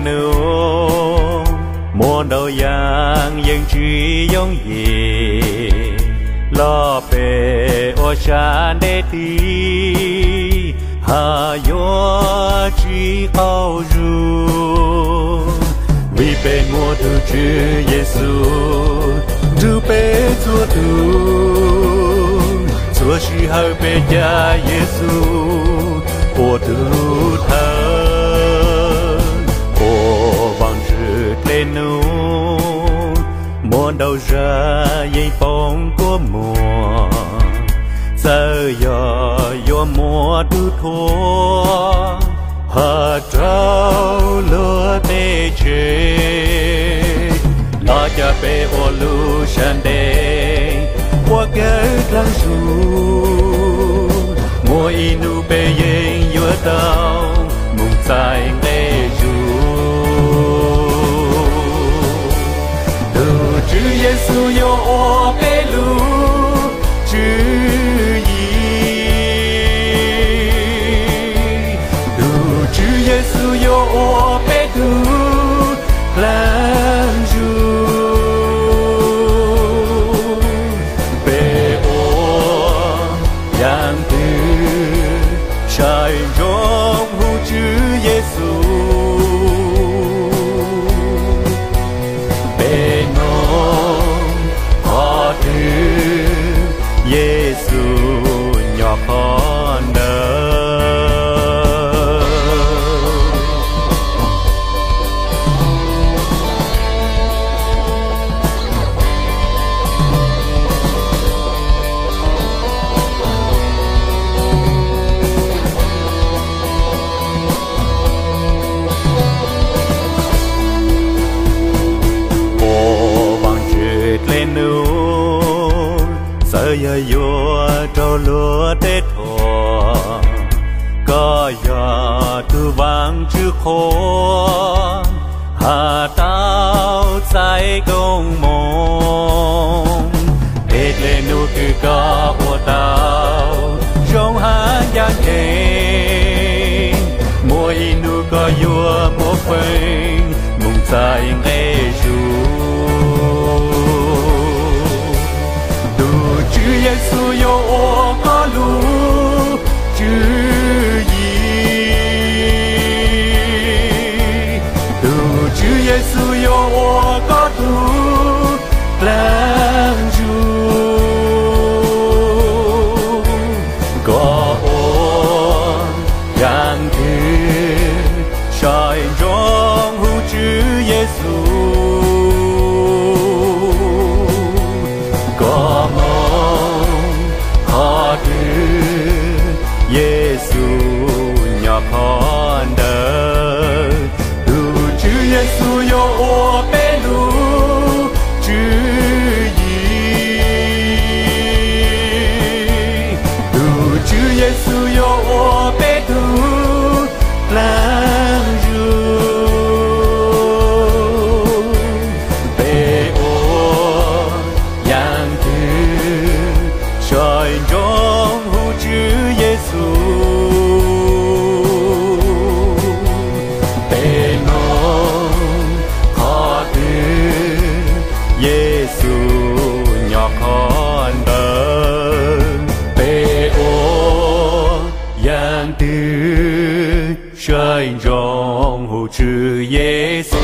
Nub muaj ntau yaam yeej tsi yooj yim, los peb ua sab ntej tig, has yuav tsi qaug zug. Vim peb muaj tug Tswv Yexus nrug peb txhua tug, txhua sij hawm peb ca Yexus ua tug thawj. Ua Vaajtswv dlej nub, muaj ntau zag yeej poob kua muag, txawm yog yuav muaj tug thuam has rau luag tej tsev, los ca peb ua lub sab ntej puab kawg dlaag zug. Muaj ib nub peb yeej yuav tau moog txais nqe zug. Tug Tswv Yexus yuav ua peb lub tswv yim. Tug Tswv Yexus yuav ua peb tug dlaag zug. Peb ua yaam twg saib ntsoov huv Tswv Yexus? Peb noog qhov twg Yexus nyob qhov ntawd? Ua Vaajtswv dlej nub, txawm yog yuav raug luag tej thuam, koj yog tug Vaajtswv qhuas, has tau txais koob moov. Peb dlej nub kws koj ua tau zoo hab ncaaj nceeg, muaj ib nub koj yuav muab feem moog txais nqe zug. Tug Tswv Yexus yuav ua koj lub tswv yim. Tug Tswv Yexus yuav ua koj tug dlaag zug. Koj ua yaam twg saib ntsoov huv Tswv Yexus? Koj moog qhov twg Yexus nyob qhov ntawd. Tug Tswv Yexus yuav ua peb lub tswv yim. Tug Tswv Yexus yuav ua peb tug dlaag zug. Peb ua yaam twg saib ntsoov huv Tswv Yexus? Peb noog qhov twg Yexus nyob qhov ntawd? Peb ua yaam twg saib ntsoov huv Tswv Yexus?